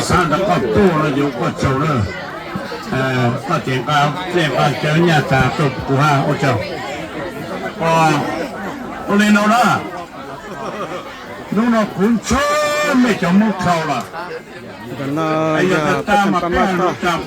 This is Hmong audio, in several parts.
Xav ntawm koj tuaj no ces ua koj tsaug na. Koj ces nqa dlej nqa cawv nyaj tag rau kuv hab ua tsaug. Ua li no na, hnub no kuv ntshaw mej cov Hmoob dhau lawm. Ntawm no yog pab tseem pab mab tog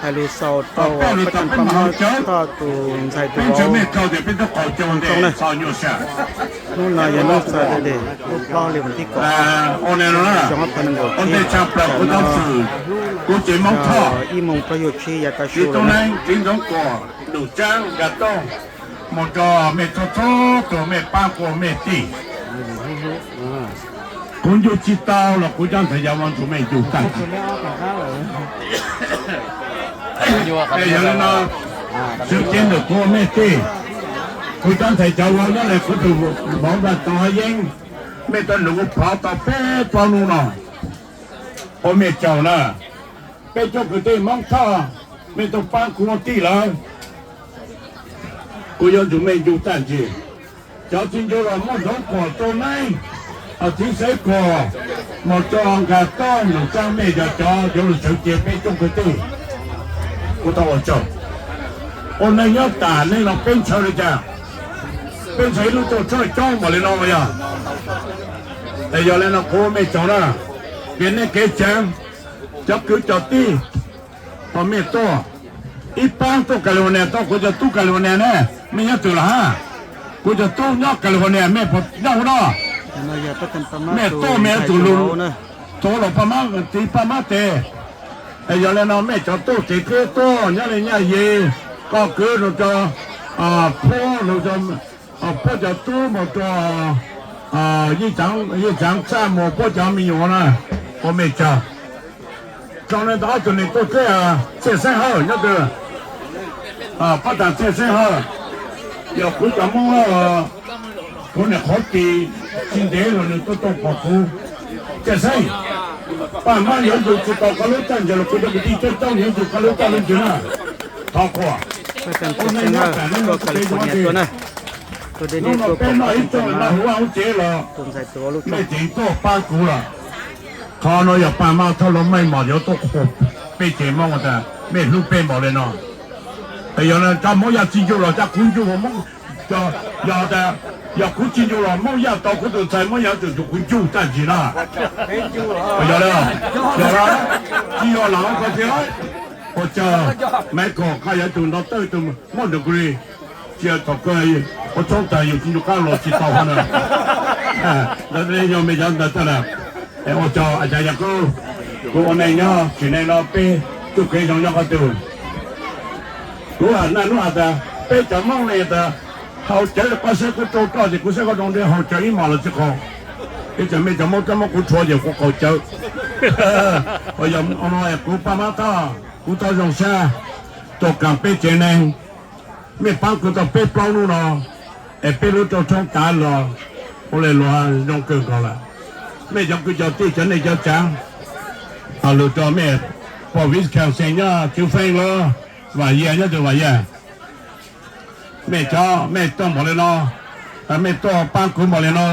hais lus xaus rau pab tseem pab mab tog tus ntxhais tus vauv zoo na. Hnub no yog hnub Saturday, lub plaub hli vas thib kaum, xyoo ob phav nees nkaum tsib, tam sim no yog ib moos plaub caug tsib yav tav su lawm na. Mus rau mej txhua txhua tus mej paab kuv mej tij. Kuv ncuj tsi tau los kuv cov ntxhais yau ua ntsug mej ncuj tag. Yog li no, swv cev ntawm kuv ua mej tij, kuv cov ntxhais cov ua nyob le kuv tus vauv npaj tau hab yeeb, mej tau lug ua phov tau peb plaub nub no. Ua mej tsaug na, peb coob kwv tij Moob Thoj, mej tau paab kuv ua tij lawm. Kuv yuav nrug mej ncu tag ntsig. Cov tsis ncu los muaj Ntxoov Kuam rau neeb, Txiv Xeev Kuam, mus rau Nkaj Tob, Num Tsaab, mej yog cov yuav lug sawv cev peb coob kwv tij. Kuv tau ua tsaug. Ua neej nyob tas neej no peb ntshaw li cas? Peb ntshaw ib lub rooj tshoob coob npaum li no yog. Es yog li no kuv ua mej tsaug na, kev neej kev tsaav, cov kwv cov tij, pog mej tuaj, ib paab tuaj California, tuaj kuv cov tub California ne, mej nyob twg los hab? Kuv cov tub nyob California, mej puas nyob huv no? Mej tuaj mej yuav tsum lug tuav los paj mab tiv paj mab tes. Es yog li no mej cov tub tsev teb tuaj nyob li Nyaj Yis, koj kwv lug rau Phuab, lug rau Phuab cov tub mus rau Yeej Tsaav Txaj mus puab cov me nyuam na, ua mej tsaug. Tso na, tau ob tug neeg tuaj teb, Txhiaj Xeeb Hawj nyob twg? Pab tas Txhiaj Xeeb Hawj, yog kuv cov Moob, kuv niam qhuav tis tsis ntev los nws tuaj tuaj pom kuv. Txhiaj Xeeb, paj mab yuav nrug tsis tau koj lub txaj ntses los kuv cov kwv tij coob coob yuav nrug koj lub txaj lub ntses na. Thov qhuas. Hnub no peb noj ib rooj noj huv vaj huv tsev los mej tseem tuaj paab kuv lawm. Qhov no yog paj mab thauj lub meej mom yuav tuaj qhuas peb tsev Moob tas mej hlub peb npaum li no. Yog cov Moob Yaj tsis ncu los cov kuv ncu, yog tas yog kuv tsis ncu los Moob Yaj tau kuv tus ntxhais Moob Yaj yuav tsum kuv ncu tag ntsig na. Yog li, yog li, tsis yog lam koj tiag. Ua tsaug, Maiv Kom, koj yog tus nrov tawj tus Moob Degrees, tsis yog thaum koj ua tshoob tag yus tsis ncu qab los tsis tau hov na. Ntawd yog mej cov ntawd tag lawm. Ua tsaug As Cas Yaj Kaub, kuv ua neej nyob tsim neej no peb txuj kev zoo nyob qhov twg. Kuv has naj nub has tas peb cov Moob ne tas haus cawv li qhov saib kuv rau roj ces kuv saib koj zoo li haus cawv ib mos los tsis qaug. Ib txhia mej cov Moob coj muab kuv rhuav ces kuv qaug cawv. Yog no kuv paj mab thoj, kuv thov zoo sab tuaj kaam peb tsev neeg. Mej paab kuv tau peb plaub nub no es peb lub rooj tshoob tav los ua le luag zoo kawg nkaus lawm. Mej cov kwv cov tij cov neej cov tsaav, lug rau mej pog Wisconsin nyob Tswv Feej los Vam Yaj nyob twg Vam Yaj. Mej cov mej tuaj npaum li no, mej tuaj paab kuv npaum li no,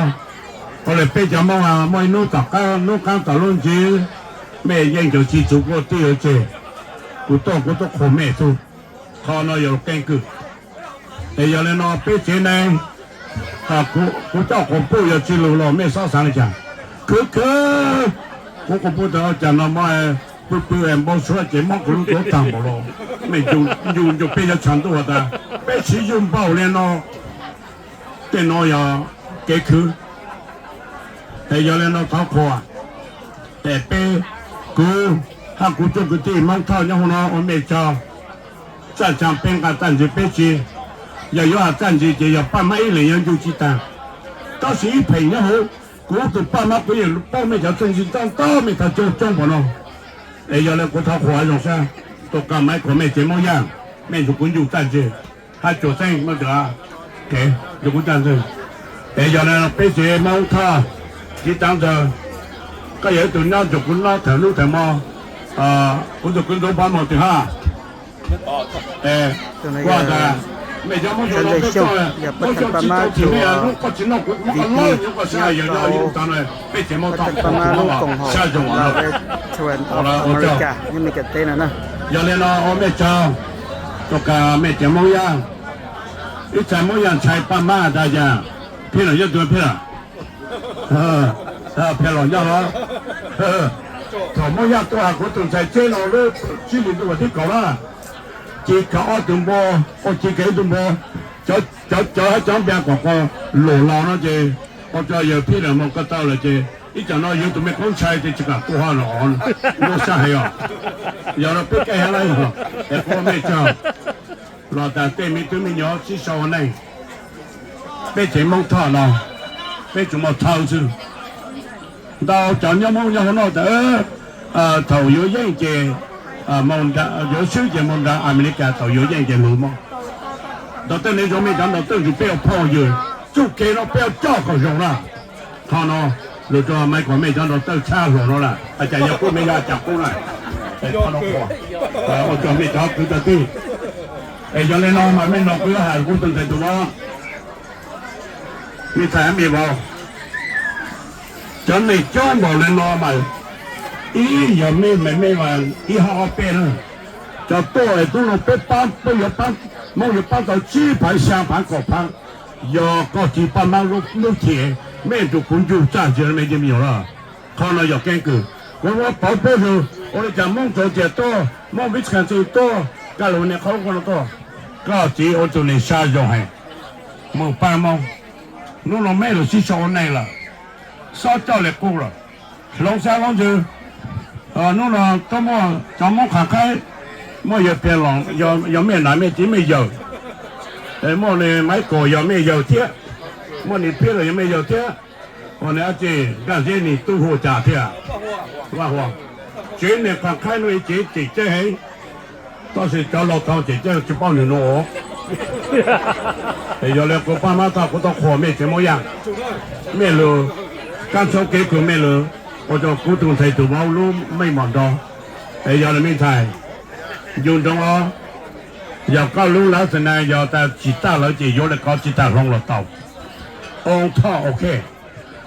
ua le peb cov Moob muaj ib nub tom qaab nub qaab tom lub ntsiv, mej yeej tsis txug kuv tij ua tseg. Kuv tuaj kuv tuaj qhuas mej xwb. Qhov no yog lug keeb kwm. Es yog li no peb tsev neeg, kuv coj quas puj yog tsis lug los mej xob xaav li cas. Khwv khwv, kuv quas puj tas ua cas no muab pw pw es npau suav ces muab kuv lub tuav taag npaum los. Mej ncu ncu peb cov tshav ntuj has tas peb siv yug npaum li no. Tej no yog kev khwv. Es yog li no thov qhuas, es peb, kuv hab kuv tsoom kwv tij Moob Thoj nyob huv no ua mej tsaug. Txaj tsaav peb nqaa txaj ntse peb tsi, yog yuav has txaj ntse ces yog paj mab ib leeg yuav ncu tsi taag. Tab sis ib pheem nyob huv, kuv tus paj mab kuv yeej paub mej cov txuj ntse ntau ntau mej tau coob coob npaum no. Es yog li kuv thov qhuas zoo sab, tuaj kaam Maiv Kom mej tsev Moob Yaj, mej nrug kuv ncu txaj ntse, hab Tsuas Xeeb Moob Degrees, nrug kuv txaj ntse. Es yog li peb tsev Moob Thoj, txiv taav ntxawg, koj yog ib tug nyob nrug kuv nyob thaum nub thaum mo, kuv tug kwv Ntxoov Pov Moos twg hab? Kuv has tas, Sawv daws xyooj, yog pab thawj pab mab tus V P nyob rau pab thawj pab mab lub koom haum los Veteran of America nyob Meskas teb no na. Yog li no ua mej tsaug, tus kas mej tsev Moob Yaj, ib txhia Moob Yaj ntshai paj mab tas yam, phij los yog tus phij lawm. Phij los nyob los, thaum Moob Yaj tuaj kuv tus ntxhais tsheb no lub tsib hlis ntuj vas thib kaum na, ci kav ob tug npua, ua ci kav ib tug npua, cov cov hab cov npia kom qo lus los no ces ua rau yawg phij lawm mus ko taw lawm ces ib tsam no yawg tus me qub ntshai ces tsis kam tuaj ho los lub sab heev os. Yog no peb kaj hab lawm es kuv ua mej tsaug. Los tas tej me tub me nyuam sib sau ua neej, peb tsev Moob Thoj no peb tsuas muaj thaw xwb. Ntau cov nyob Moob nyob hauv no tas thaum yuav yeej ces, yuav swb ces mus nrad Amelikas, thaum yuav yeej ces luag Moob. Ntau tej neeg zoo mej cov ntau tej ntsuj peb ua phooj ywg, txuj kev no peb ua coj kom zoo na. Qhov no lus rau Maiv Kom mej cov ntau tej tshab hluas no lawm, cas yog qub mej yog cas qub na, ua rau mej cov kwv cov tij. Es yog li no mas mej no kuv yuav hais kuv tus ntxhais tus vauv, mej ntxhais mej vauv, cov neeg coob npaum li no mas ib yog mej mas mej mas ib hab ob peb na. Cov tuaj es tub no peb pab, peb yuav pab, Moob yuav pab tau tsib phav xya phav kaum phav. Yog koj tsis pab mab lub chim, mej tus kuv ncu txaj ntsia mej cov me nyuam lawm. Qhov no yog keeb kwm, kuv muab pauv peb zus ua li cas Moob Georgia tuaj, Moob Wisconsin tuaj, California qhov ko no tuaj. Koj txiv ua tus neeg sab zoo heev, mus pab Moob. Hnub no mej los sib sau ua neej lawm, xob coj li qub lawm, hloov xyab hloov ntxwv. Hnub no tuaj muaj cov Moob Qham Qhaib, muaj yawg Pliag Loos, yog mej nam mej txiv mej yawm, muaj Maiv Kom yog mej yawm thiab, muaj Nis Phiab los yog mej yawm thiab, ua nws ab tsi Nkaj Zeb nis tub hu cas thiab. Vaj Huas, tsev neeg Qham Qhaib no tsev tseem ceeb heev, tab sis cov laus thaum tseem ceeb tsis paub nws nua. Yog li kuv pab mab tag kuv tau qhuas mej tsev Moob Yaj, mej lug kab tshoob kev kws mej lug ua rau kuv tus ntxhais tus vauv lub meej mom nrog. Es yog li mej ntxhais, ncu ntsoov os, yog koj lub lab xas nas yog tas tsis tag lawm ces yuav li qhov tsis tag hloov los tau. Ua thoj ok.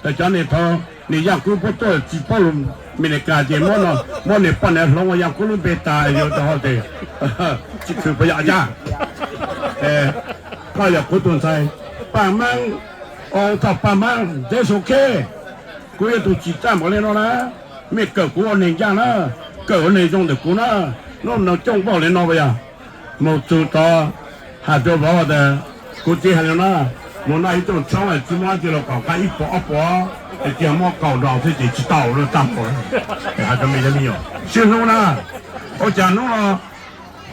Cov neeg thaud nws Yaj Kub puab tuaj tsis paub lus Amelikas ces muab nws poj niam hloov ua Yaj Kub lub npe tas yuav rau hauv tes, tsis khwv puas yog caj. Koj yog kuv tus ntxhais, Paj Meeb, ua thoj Paj Meeb, Ntxeev Xu Kheb, kuv yog tus tsim txaj npaum li no na, mej kawm kuv ua neeg ncaj na, kawm ua neeg zoo ntawm kuv na, nub no coob npaum li no puas yog? Mus txug tod has rua vauv tas, kuv txiv hais li no na, mus noj ib rooj tshoob tsis muab dab tsi los kaum qab ib puas ob puas, es tsis yog muab kaum nrog xwb ces tsis tau lawm tag npaum. Has rua mej cov me nyuam sib hlub na, ua cas hnub no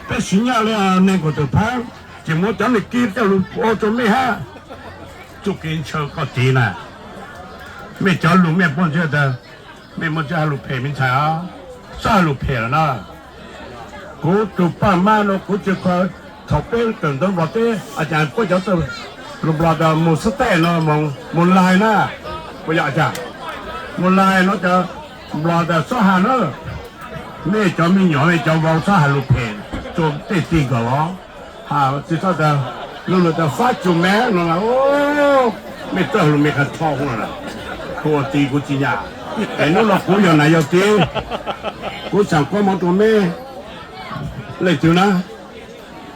peb siv nyaj li nees nkaum tawm phav, ces muab cov neeg kiv coj lug ua rua mej hab. Txuj kev ntshaw koj txiv na, mej cov lug mej muaj ntsis tas, mej muaj ntsis has lus phem me ntxhais os, txhob has lus phem lawm na. Kuv tus Paj Mab no kuv tsis kho, thaum peb kawm ntawv Nplog teb, a cas puab cov lus Nplog tas mus xab tej no, mus lais na, puas yog a cas? Mus lais no cov Nplog tas txhob has na. Mej cov me nyuam mej cov vauv txhob has lus phem rua tej tig nkawd los. Has tsis txhob tas, lub lus tas fab tsu mab no, mej txawj has lus Meskas rho no, kuv ua txiv kuv tsis nyam. Es hnub no kuv yog nam yog txiv, kuv xaam kuab moov rua mej. Leej twg na?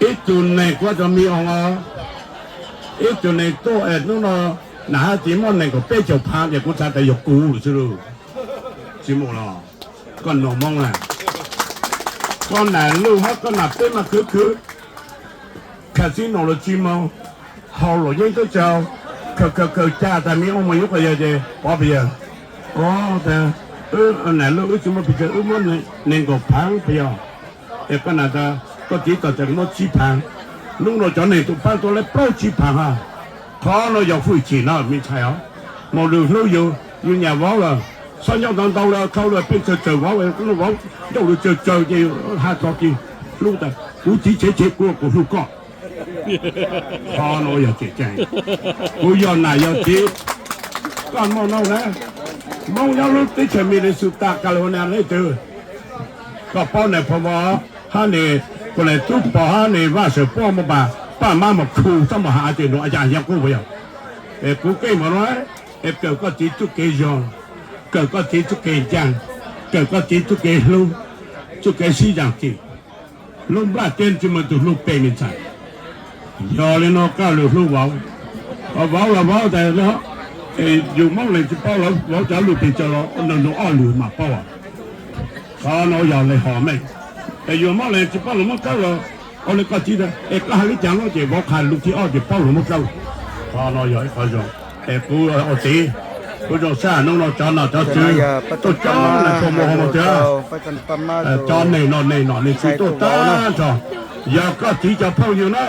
Ib tug neeg kuv rua mi oo os. Ib tug neeg tuaj es hnub no nam hab txiv muaj nees nkaum peb caug phav ces kuv xaav tas yog kuv lawm xwb lauj. Tsis muaj los, koj noog Moob na, koj nam Luj hab koj nam peb mas khwv khwv, casino los tsis moog, haus luam yeeb tub tsaug, khaws khaws khaws ca tas mi oo moog yuav quas yawg ces pov pes yawg. Nam Luj wb tsis muaj pes tsawg, wb muab nees nkaum phav pes yog. Es koj nam tas koj txiv txawm tas muab tsib phav. Hnub no cov neeg tus paab tuaj lawv plaub tsib phav ha. Qhov no yog fwj chim na me ntxhais os. Moog lwm hlub yug, yug nyam vauv lawm, txhob nyob ntau ntau le, khau le peb tsawg tsawg vauv, vauv ncauj lug tsawg tsawg ces hab txog kis hlub tas kuv txiv tshev tshev kuv, kuv hlub koj. Qhov no yog tseem ceeb. Kuv yog nam yog txiv, koj moog nug na, Moob nyob lub teb chaws Minnesota, California leej twg, koj paub nam Phoo Vaj hab nws, kuv nam Tub Pov hab nws Vaj Sawm Puab Moos Pas, paj mab mus khu txob mus has ces nws ya yog qub puas yog? Es kuv keej mus no, es kawm koj txiv txuj kev zoo, kawm koj txiv txuj kev ncaaj, kawm koj txiv txuj kev hlub, txuj kev sib yaam tim. Lub nplaj teb tsi muaj tug hlub peb me ntxhais. Yog le nuav koj lug hlub vauv, vauv los vauv tas, yus moob leej tsi paub vauv cov lug pes tsawg los nws nug ob lug mas paub. Qhov nuav yog le hom meej. Es yus moob leej tsi paub lug moob kawb los ua le koj txiv tas, es koj has le caag nuav ces vauv qha lug thib ob ces paub lug moob kawb. Qhov nuav yog ib qhov zoo. Es kuv ua txiv, kuv zoo sab nub nuav cov nom cov tswv tuaj coob le kua muag hov mas tiag. Cov neeg no neeg nom neeg tswv tuaj tag nrho, yog koj txiv cov phooj ywg na,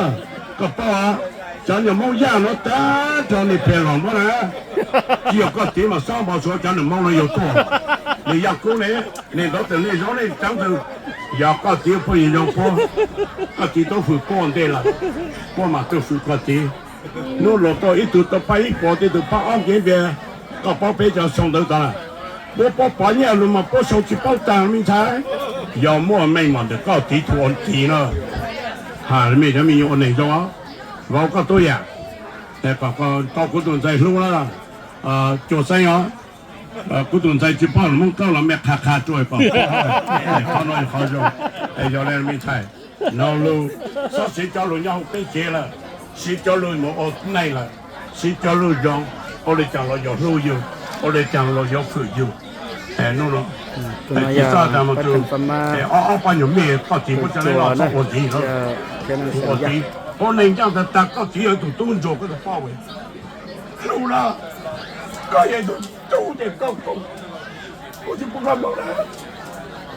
koj paub, cov nyuag moob yaj nuav tag nrho neeg phem los muab na. Tsi yog koj txiv mas xob npau suav cov neeg moob nuav yuav tuaj. Neeg yaj kub ne, neeg ntawd tawm neeg zoo neeg tseev ntawd, yog koj txiv phooj ywg zoo puab, koj txiv tub fwm puab ua ntej lawm, puab mas tub fwm koj txiv. Nub luas tuaj ib tug tau pab ib puas, ib tug pab ob nkev npias, koj paub peb cov sau ntawv tod lawm. Puab paub pov nyaj lug mas puab sau tsi paub taag me ntxhais. Yog muaj meej mom ntawm koj txiv tug ua txiv na, has le mej cov me nyuam ua neeg zoo, vauv koj tub yam, tau kuv tug ntxhais hlub na, Cua Xeeb os. Kuv tug ntxhais tsi paub lug moob kawb los mej qha qha rua kom paub, qhov nuav yog qhov zoo. Yog le me ntxhais, no lug, xob siv cov lug nyob hauv peb cev lawm, siv cov lug mus ua neej lawm, siv cov lug zoo, ua le caag los yuav hlub yug, ua le caag los yuav fwm yug. Nub nuav, tsi txhob tas mus tug, ob ob pab nyuag mej koj txiv puab tsa le los txhob ua txiv, ua txiv, ua neeg ncaaj tag tag koj txiv yog tug tub ntsuag koj tug paub. Hlub na, koj yog ib tug tub ces koj, kuv tsi pub koj moog na,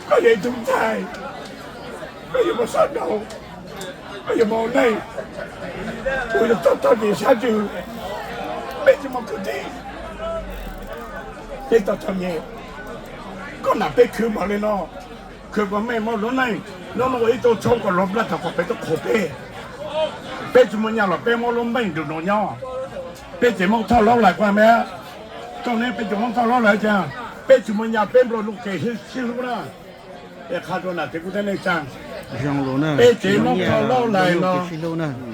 koj yog ib tug ntxhais, koj yuav muaj sab nraud, koj yuav muaj ua neej, kuv yuav txhob txhob ces sab ntswg, peb tsi muaj kwv tij, peb txhob txhob nyem, koj nam peb khwv npaum le no, khwv kom mej muaj lub neej, nub nua ua ib tug tshoob kom luag nplaj thaum kom peb tub qhuas peb. Peb tsi muaj nyaj los peb muab lub npeej nrug nua nyob. Peb tsev Moob Thoj Laub Lais kuj me, tuab neeg peb tsev Moob Thoj Laub Lais cas, peb tsi muaj nyaj peb nplua nuj kev sib hlub na. Es qha rua nam txiv kuv teb neej tsaa, peb tsev Moob Thoj Laub Lais no,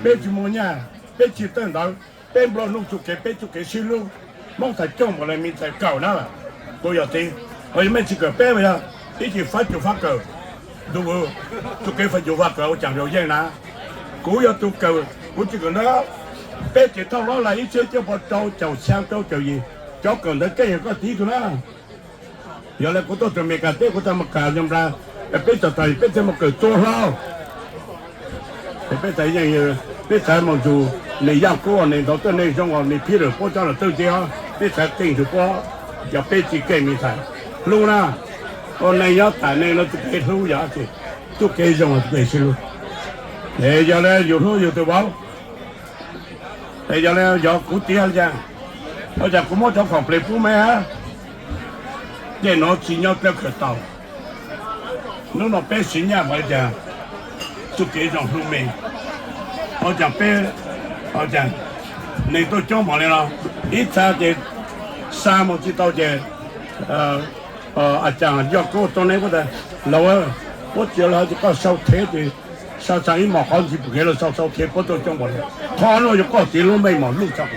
peb tsi muaj nyaj, peb tsi tawj ntawv, peb nplua nuj txuj kev, peb txuj kev sib hlub. Moob thaum coob npaum le me ntxhais kawm na, kuv yog txiv, yog mej tsi kawm peb mas yog ib txhis fab cum fab kawm, ntu txuj kev fab cum fab kawm ua caag yuav yeej na. Kuv yog tug kawm, kuv tsi kawm ntawv. Peb tsev Thoj Laub Lais ib txhiab cuaj pua rau caum xyaa rau caum yim, cov kawm ntawv keej yog koj txiv tug na. Yog le kuv tuaj tug Amelikas teb kuv tau mus kawm yog nplua, peb txog thaum peb thiaj mus kawm txua hlo. Peb txhaj yeej, peb txhaj mus nrug neeg yaj kub, neeg ntawd tuab neeg zoo, neeg phib lawm puab coj los txawj teb, peb txhaj keej nrug puab, yog peb tsi keej me ntxhais. Hlub na, ua neeg nyob tam neeg no txuj kev hlub yog txuj kev zoo, txuj kev sib hlub. Es yog le yus hlub yus tug vauv, es yog le yog kuv txiv le caag, ua caag kuv muab cov khoom ples pub mej hab, tej nuav tsi nyob dlawb kawm tau. Nub nua peb siv nyaj mas le caag, txuj kev zoo hlub mej, ua caag peb, ua caag neeg tuaj coob npaum le no, ib txha ces xa mus tsi tau ces, a caag yog kuv tuab neeg kuv tas, laug, puab tsi le has ces koj sau thev ces, sau tsaa ib mos qhov ntsis pum kev lug sau sau thev puab tuaj coob npaum le. Qhov nuav yog koj txiv lub meej mom lug tshaj,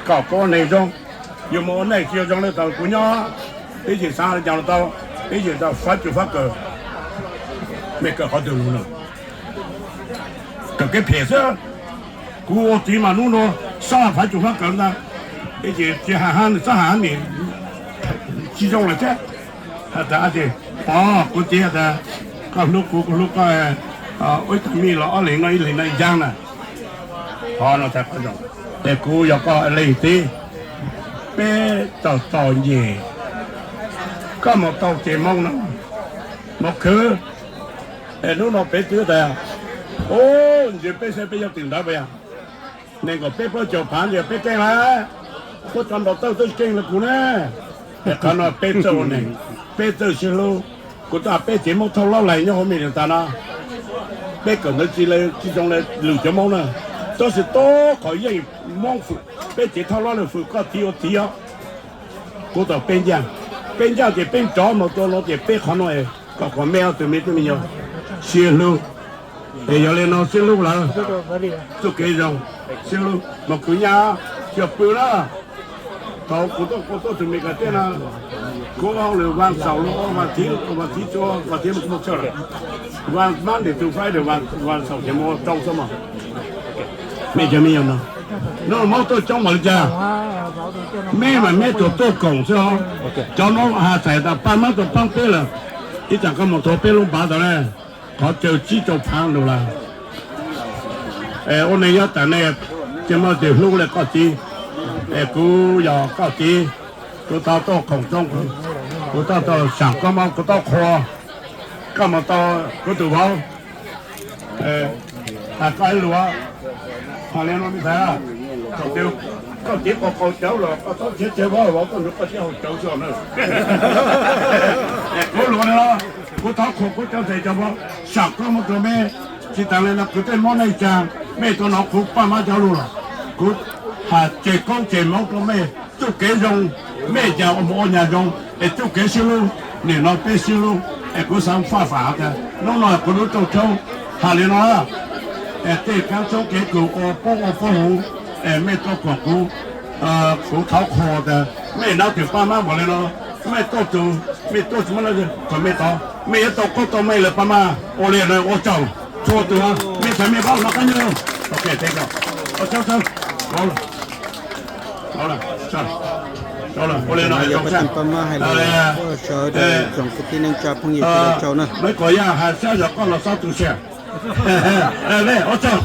kom kuv ua neeg zoo, yug moog ua neej tsi zoo le tau kuv nyob, ib txhis xaav le caag lug tau, ib txhis tau fab cum fab kawm. Mej kawm qhov twg lug na? Kawm kev phem xwb. Kuv ua txiv mas nub nua xob fab cum fab kawm ntag, ib txhis tsi has hab, xob has hab nim tsi zoo lawm thiab. Has tas, pog, kuv txiv has tas, koj hlub kuv, kuv hlub koj, ua ib tug mij los ob leeg noj ib leeg noj ib ncaab na. Qhov no txhais qhov zoo, es kuv yog koj leej txiv, peb txom txom nyem, koj mus tau tsev Moob no, mus khwv, es nub nua peb txiv tas, ub, ntsia peb saib peb yuav twm ntawv puas yog? Nees nkaum peb plaub caug phav ntsia peb keej lawm, puab cov ntaus tawj txawj keej le kuv na. Es qhov no peb txawj ua neeg, peb txawj sib hlub. Kuv tau has peb tsev Moob Thoj Laub Lais nyob huv Amelikas no, peb kawm ntawv tsi le tsi zoo le lwm cov Moob na, tab sis tub qhov yeej Moob fwm, peb tsev Thoj Laub Lais fwm koj txiv ua txiv os. Kuv tau peb ncaaj, peb ncaaj ces peb rov mus tua no ces peb qhov no kom kom mej ob tug me tub me nyuam sib hlub. Es yog li no sib hlub lawm, txuj kev zoo, sib hlub mas kuv nyab cia pw na. Thaum kuv tuaj, kuv tuaj tus Meskas teb no, kuv ua hauj lwm vas xaum los ua vas thiv, vas thiv tso, vas thiv mus kuv mus tso lawm. Vas Monday to Friday, vas xaum ces mus ua rau xwb mas. Mej cov me nyuam no, hnub no Hmoob tuaj coob npaum li cas? Mej mas mej tsuas tuaj koom xwb os. Cov no has txhais tas paj mab tau paab peb lawm, ib tsam koj mus thua peb lub npav tau ne, qhov chaw tsib caug phav nus lawm. Ua neeg nyob tas nej tsis muaj tus hlub li koj txiv. Es kuv yog koj txiv, kuv tau tuaj koom txob, kuv tau tuaj saam koj mob, kuv tau qhuas koj mus tau kuv tus vauv. Hais koj ib lus, hais li no me ntxhais, thaum twg koj txiv qaug qaug cawv los koj txhob nrhiav tsawg vauv, vauv tuaj nrug koj txiv haus cawv xwb na. Kuv lus no, kuv thov qhuas kuv cov ntxhais cov vauv, saam koj mob rua mej. Tsis tas li no kuv tej mob neej tsaa, mej tuaj nov kuv paj mab cov lug los, kuv has tseg koob tseg moov rua mej. Txuj kev zoo, mej cas ua mus ua nyag zoo, es txuj kev sib hlub, nim no peb sib hlub, es kuv xaav faj fam tas hnub no kuv lub rooj tshoob has li no, es tej kaab tshoob kev kws ua poob ua poob huv, es mej tuaj koom kuv, kuv thov qhuas tas mej nov tug paj mab npaum li no, mej tuaj tug, mej tuaj tsis muaj leej twg koom mej tod, mej yuav tau qoob tau meej lawm paj mab. Ua li no ua tsaug txhua tug, mej txhais mej paub no qab nyuj. Ok, thank you. Ua tsaug, ua li no, paj mab hais li, sawv daws tsoom kwv tij neej tsa phooj ywg sawv daws tsaug na. Mej kuas yog has sab zog koj los xob tu siab. Ua tsaug.